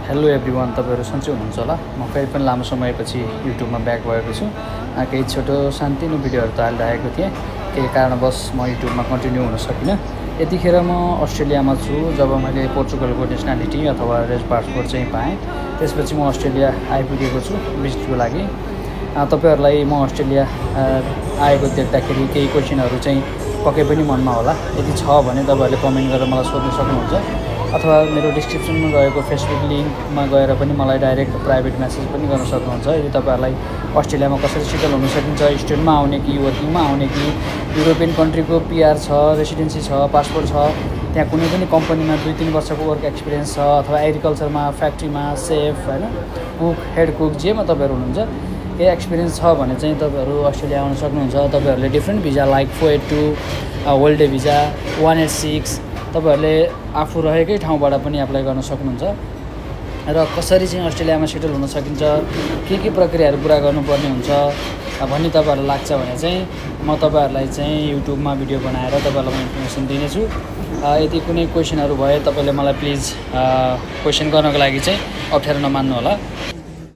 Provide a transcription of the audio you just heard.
Hello everyone, तपाईहरु सन्चै हुनुहुन्छ होला। म फेरि पनि लामो समयपछि युट्युबमा ब्याक भएको छु। केही छोटो सानोतिनो भिडियोहरु त हालिरहेको थिएँ, केही कारणवश म युट्युबमा कन्टिन्यू हुन सकिनँ। यतिखेर म अस्ट्रेलियामा छु जब मैले पोर्चुगलको नेसनालिटी अथवा रेज पासपोर्ट चाहिँ पाएँ। त्यसपछि म अस्ट्रेलिया आइपुगेको छु भिजिटको लागि। तपाईहरुलाई म अस्ट्रेलिया आएको देख्दाखेरि केही क्वेशनहरु चाहिँ पक्कै पनि मनमा होला। यदि छ भने तपाईहरुले कमेन्ट गरेर मलाई सोध्न सक्नुहुन्छ, अथवा मेरो डिस्क्रिप्सनमा रहेको फेसबुक लिङ्कमा गएर पनि मलाई डाइरेक्ट प्राइभेट मेसेज पनि गर्न सक्नुहुन्छ। यदि तपाईहरुलाई अस्ट्रेलियामा कसरी सेटल हुन सकिन्छ, स्टुडेन्टमा आउने कि वर्किङमा आउने कि युरोपियन कन्ट्रीको पीआर छ, रेसिडेन्सी छ, पासपोर्ट छ, त्यहाँ कुनै पनि कम्पनीमा 2-3 वर्षको वर्क एक्सपिरियन्स छ, अथवा एग्रिकल्चरमा, फ्याक्ट्रीमा सेफ हैन, कुक, हेड कुक जेमा तपाईहरु हुनुहुन्छ, केही एक्सपिरियन्स छ भने चाहिँ तपाईहरु अस्ट्रेलिया आउन सक्नुहुन्छ। तपाईहरुले different visa like 482 holiday visa 186 तपाईहरुले आफू रहेकै ठाउँबाट पनि एप्लाई गर्न सक्नुहुन्छ। र कसरी चाहिँ अस्ट्रेलियामा सेटल हुन सकिन्छ, के प्रक्रियाहरू पुरा गर्नुपर्ने हुन्छ भन्ने तपाईहरुलाई लाग्छ भने चाहिँ म तपाईहरुलाई चाहिँ युट्युबमा भिडियो बनाएर तपाईहरुलाई म इन्फर्मेसन दिनेछु। यदि कुनै क्वेशनहरु भए तपाईले मलाई प्लिज क्वेशन गर्नको लागि चाहिँ अप्ठ्यारो नमान्नु होला।